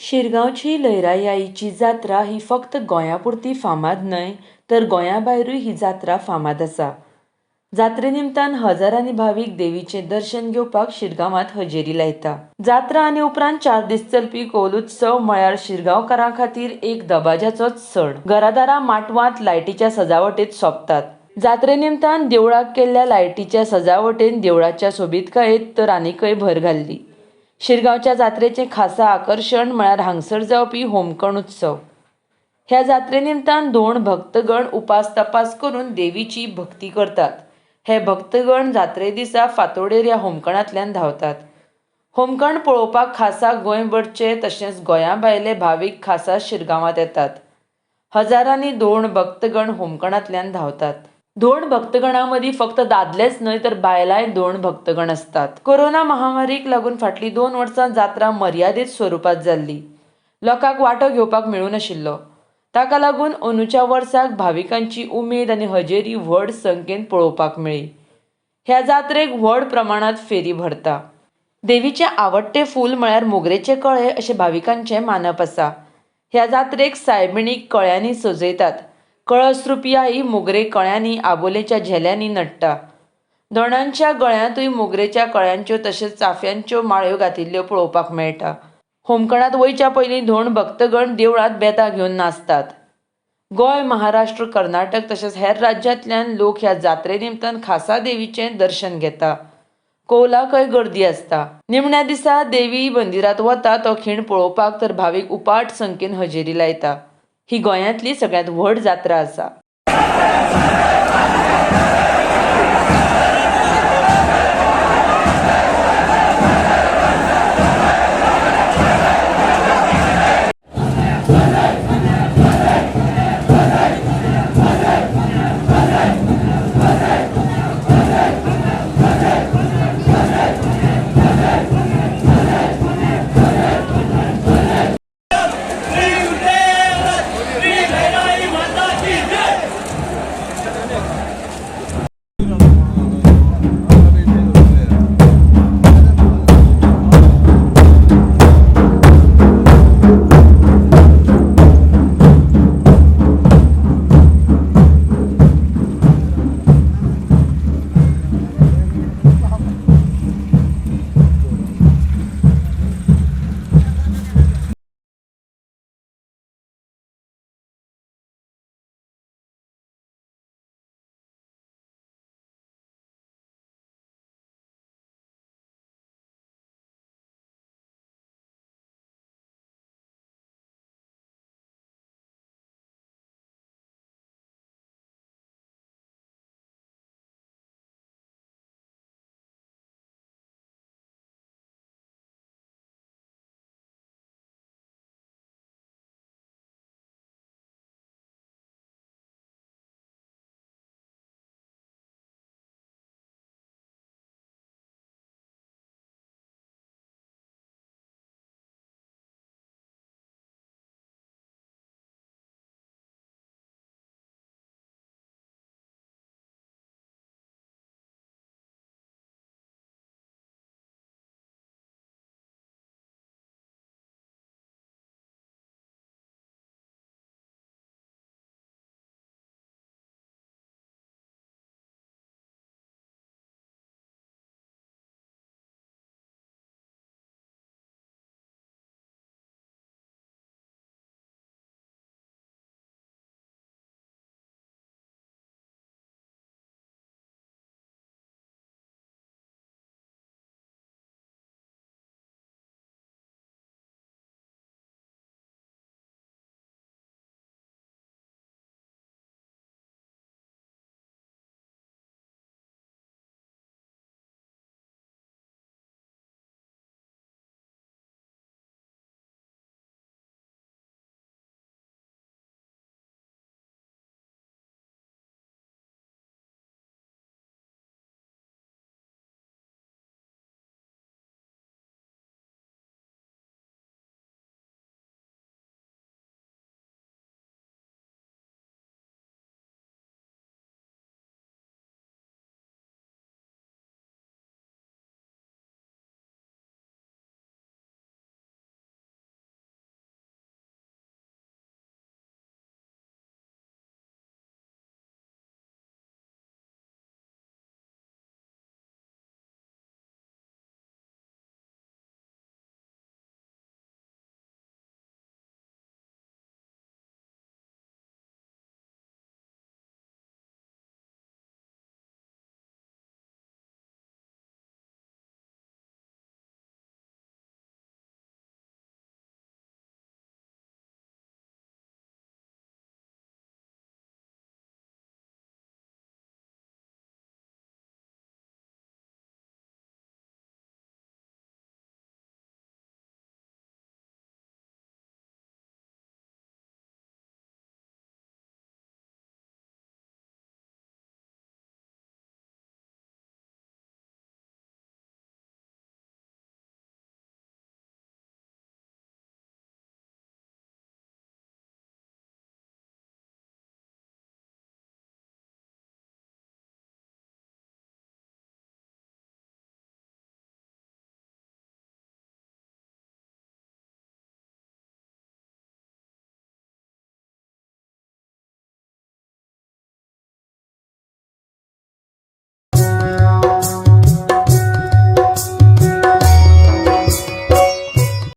शिरगांवची लयराई आईची जात्रा ही फक्त गोंया पुरती फामाद न्हय, तर गोंया भायरूय ही जात्रा फामाद आसा. जात्रे निमतान हजारांनी भावीक देवीचें दर्शन घेवपाक शिरगांवांत हजेरी लायता. जात्रा आनी उपरांत 4 दीस चलपी कौल उत्सव म्हळ्यार शिरगांवकारां खातीर एक दबाज्याचोच सण. घरादारां माटवांत लायटीच्या सजावटेंत सोबतात. जात्रे निमतान देवळाक केल्ल्या लायटीच्या सजावटेन देवळाच्या सोबीतकायेंत तर आनीकय भर घाल्ली. शिरगांवच्या जात्रेचें खासा आकर्शण म्हळ्यार हांगसर जावपी होमकण उत्सव. ह्या जात्रे निमतान धोंड भक्तगण उपास तपास करून देवीची भक्ती करतात. हे भक्तगण जात्रे दिसा फांतोडेर ह्या होमकणांतल्यान धांवतात. होमकण पळोवपाक खासा गोंयभरचे तशेंच गोंया भायले भावीक खासा शिरगांवांत येतात. हजारांनी धोंड भक्तगण होमकणांतल्यान धांवतात. धोंड भक्तगणां मदीं फक्त दादलेच न्हय तर बायलांय धोंड भक्तगण आसतात. कोरोना महामारीक लागून फाटलीं 2 वर्सां जात्रा मर्यादीत स्वरुपांत जाल्ली. लोकांक वांटो घेवपाक मेळूं नाशिल्लो. ताका लागून अंदूच्या वर्साक भाविकांची उमेद आनी हजेरी व्हड संख्येन पळोवपाक मेळ्ळी. ह्या जात्रेक व्हड प्रमाणांत फेरी भरता. देवीचें आवडटें फूल म्हळ्यार मोगरेचे कळे अशें भाविकांचें मानप आसा. ह्या जात्रेक सायबिणीक कळ्यांनी सजयतात. कळस रुपी आई मोगरे कळ्यांनी आबोलेच्या झेल्यांनी नडटा. दोणांच्या गळ्यांतूय मोगरेच्या कळ्यांच्यो तशेंच चाफ्यांच्यो माळ्यो घातिल्ल्यो पळोवपाक मेळटा. होमकणांत वयच्या पयलीं धोंड भक्तगण देवळांत बेतां घेवन नाचतात. गोंय, महाराष्ट्र, कर्नाटक तशेंच हेर राज्यांतल्यान लोक ह्या जात्रे निमतान खासा देवीचें दर्शन घेता. कौलाकय गर्दी आसता. निमण्या दिसा देवी मंदिरांत वता तो खीण पळोवपाक तर भावीक उपाट संख्येन हजेरी लायता. ही गोंयांतली सगळ्यांत व्हड जात्रा आसा.